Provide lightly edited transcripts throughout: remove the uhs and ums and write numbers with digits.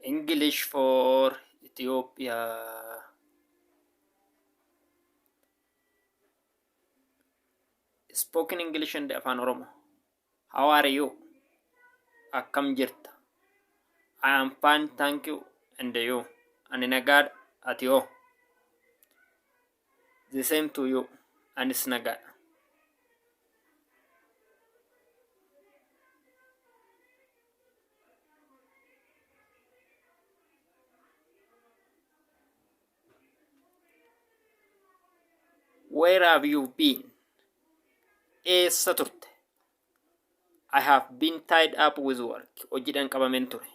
English for Ethiopia. Spoken English and Afaan Oromo. How are you? Akkam jirta? I am fine, thank you. And you? Ani nagaadha. Ati hoo? The same to you. Anis nagaadha. Where have you been? Eessa turte? I have been tied up with work. Hojiidhaan qabameen ture.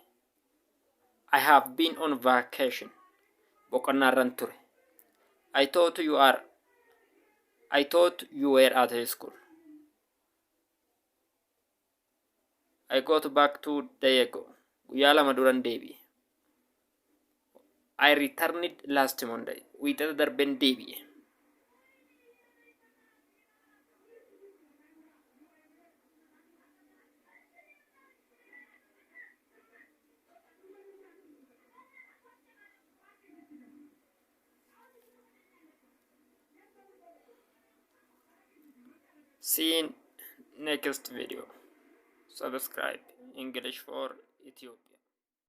I have been on vacation. Boqonnaarran ture. I thought you were at school. I got back 2 days ago. Guyyaa lama duran deebi'e. I returned last Monday. Wiixata darbeen deebi'e. See you in next video. Subscribe English for Ethiopia.